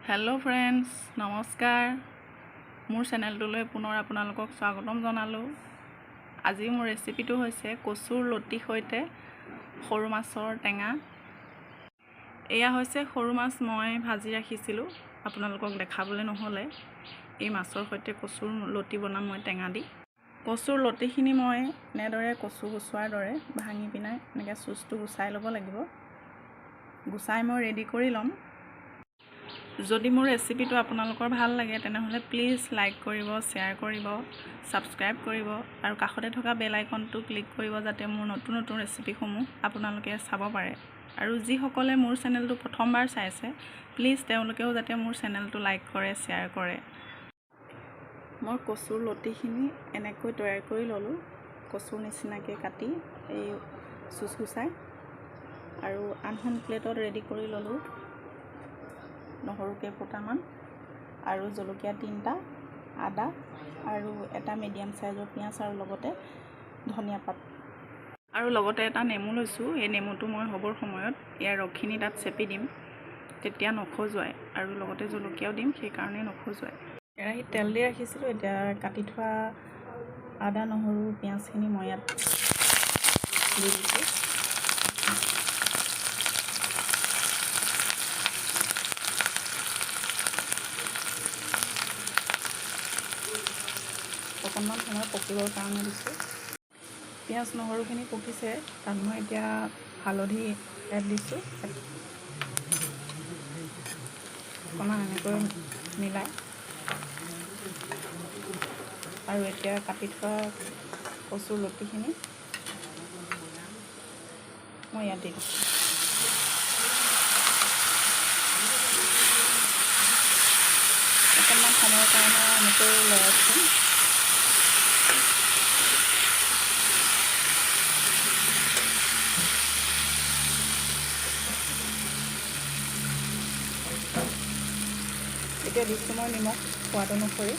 Hello' friends, নমস্কাৰ। মোৰ চেনেলটোলৈ পুনৰ আপোনালোকক স্বাগতম জনালোঁ। আজি মোৰ ৰেচিপিটো হৈছে কচুৰ লতিৰ সৈতে সৰু মাছৰ টেঙা। এয়া হৈছে সৰু মাছ, মই ভাজি ৰাখিছিলোঁ, আপোনালোকক দেখাবলৈ নহ'লে। এই মাছৰ সৈতে কচুৰ লতি বনাম মই টেঙা দি। কচুৰ লতিখিনি মই এনেদৰে কচু গুচোৱাৰ দৰে ভাঙি পিনাই এনেকৈ চুচটো গুচাই ল'ব লাগিব। গুচাই মই ৰেডি কৰি ল'ম। যদি মোৰ ৰেচিপিটো আপোনালোকৰ ভাল লাগে তেনেহ'লে প্লিজ লাইক কৰিব, শ্বেয়াৰ কৰিব, ছাবস্ক্ৰাইব কৰিব আৰু কাষতে থকা বেল আইকনটো ক্লিক কৰিব, যাতে মোৰ নতুন নতুন ৰেচিপিসমূহ আপোনালোকে চাব পাৰে। আৰু যিসকলে মোৰ চেনেলটো প্ৰথমবাৰ চাইছে, প্লিজ তেওঁলোকেও যাতে মোৰ চেনেলটো লাইক কৰে, শ্বেয়াৰ কৰে। মই কচুৰ লতিখিনি এনেকৈ তৈয়াৰ কৰি ল'লোঁ, কচুৰ নিচিনাকৈ কাটি এই চুচ গুচাই। আৰু আনখন প্লেটত ৰেডি কৰি ল'লোঁ নহৰু কেইফুটামান আৰু জলকীয়া 3টা, আদা আৰু এটা মিডিয়াম চাইজৰ পিঁয়াজ আৰু লগতে ধনিয়া পাত আৰু লগতে এটা নেমু লৈছোঁ। এই নেমুটো মই হ'বৰ সময়ত ইয়াৰ ৰসখিনি তাত চেপি দিম, তেতিয়া নখজুৱাই। আৰু লগতে জলকীয়াও দিম, সেইকাৰণে নখজুৱাই। কেৰাহীত তেল দি ৰাখিছিলোঁ। এতিয়া কাটি থোৱা আদা, নহৰু, পিঁয়াজখিনি মই ইয়াত দি দিছোঁ। অকণমান সময় পকিবৰ কাৰণে দিছোঁ। পিঁয়াজ নহৰুখিনি পকিছে, তাত মই এতিয়া হালধি এড দিছোঁ, অকণমান এনেকৈ মিলাই। আৰু এতিয়া কাটি থোৱা কচুৰ লতিখিনি মই ইয়াত দি দিছোঁ। অকণমান সময়ৰ কাৰণে এনেকৈ লৰাই দিম। এতিয়া দিছোঁ মই নিমখ সোৱাদ অনুসৰি।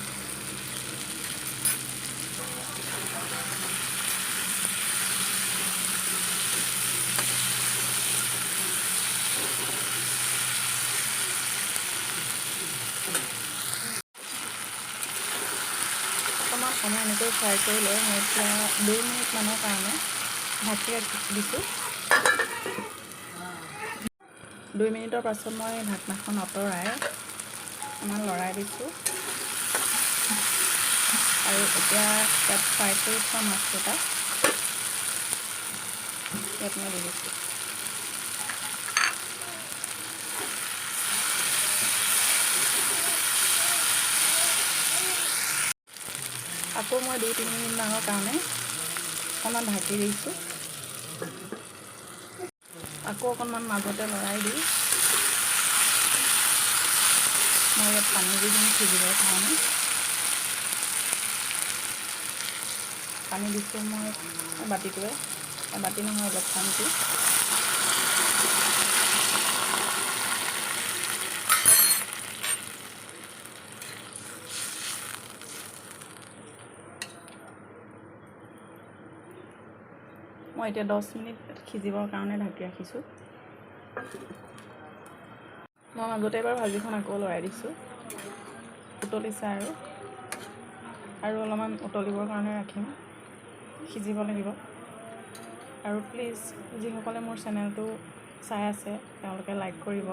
অকণমান সময় এনেকৈ ফ্ৰাই কৰি লৈ মই এতিয়া 2 মিনিটমানৰ কাৰণে ঢাকি ৰাখি দিছোঁ। 2 মিনিটৰ পাছত মই ঢাকনাখন আঁতৰাই অকণমান লৰাই দিছোঁ। আৰু এতিয়া ইয়াত ফ্ৰাই কৰি থোৱা মাছকেইটা ইয়াত মই দি দিছোঁ। আকৌ মই 2-3 মিনিটমানৰ কাৰণে অকণমান ঢাকি দিছোঁ। আকৌ অকণমান মাজতে লৰাই দি মই ইয়াত পানী দি দিম সিজিবৰ কাৰণে। পানী দিছোঁ মই বাতিটোৱে, বাতি নহয় অলপ চামচি। মই এতিয়া 10 মিনিট সিজিবৰ কাৰণে ঢাকি ৰাখিছোঁ। মই মাজতে এবাৰ ভাজিখন আকৌ লৰাই দিছোঁ। উতলিছে আৰু আৰু অলপমান উতলিবৰ কাৰণে ৰাখিম, সিজিব লাগিব। আৰু প্লিজ যিসকলে মোৰ চেনেলটো চাই আছে তেওঁলোকে লাইক কৰিব,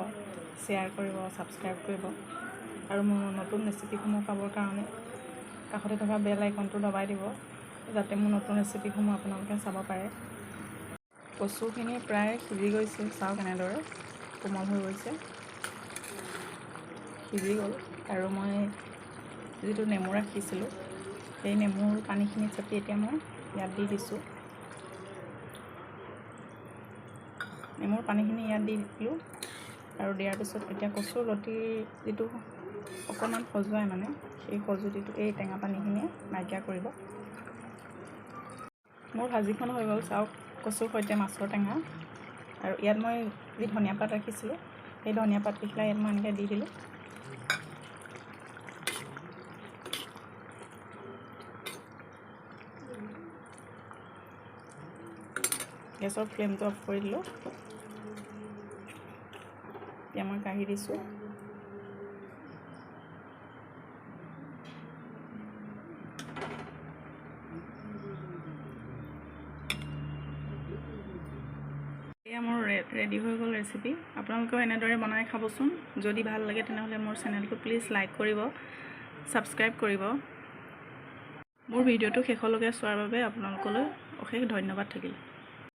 শ্বেয়াৰ কৰিব, ছাবস্ক্ৰাইব কৰিব। আৰু মোৰ নতুন ৰেচিপিসমূহ পাবৰ কাৰণে কাষতে থকা বেল আইকনটো দবাই দিব, যাতে মোৰ নতুন ৰেচিপিসমূহ আপোনালোকে চাব পাৰে। কচুখিনি প্ৰায় সিজি গৈছে, চাওক এনেদৰে কোমল হৈ গৈছে, সিজি গ'ল। আৰু মই যিটো নেমু ৰাখিছিলোঁ সেই নেমুৰ পানীখিনি চেপি এতিয়া মই ইয়াত দি দিছোঁ। নেমুৰ পানীখিনি ইয়াত দি দিলোঁ। আৰু দিয়াৰ পিছত এতিয়া কচুৰ লতিৰ যিটো অকণমান সজুৱাই, মানে সেই সজুতিটো এই টেঙা পানীখিনিয়ে নাইকিয়া কৰিব। মোৰ ভাজিখন হৈ গ'ল, চাওক, কচুৰ সৈতে মাছৰ টেঙা। আৰু ইয়াত মই যি ধনিয়া পাত ৰাখিছিলোঁ সেই ধনিয়া পাতকেইখিলা ইয়াত মই এনেকৈ দি দিলোঁ। গেছৰ ফ্লেমটো অফ কৰি দিলোঁ। এতিয়া মই কাঢ়ি দিছোঁ। এয়া মোৰ ৰেডি হৈ গ'ল ৰেচিপি। আপোনালোকেও এনেদৰে বনাই খাবচোন। যদি ভাল লাগে, তেনেহ'লে মোৰ চেনেলটো প্লিজ লাইক কৰিব, ছাবস্ক্ৰাইব কৰিব। মোৰ ভিডিঅ'টো শেষলৈকে চোৱাৰ বাবে আপোনালোকলৈ অশেষ ধন্যবাদ থাকিল।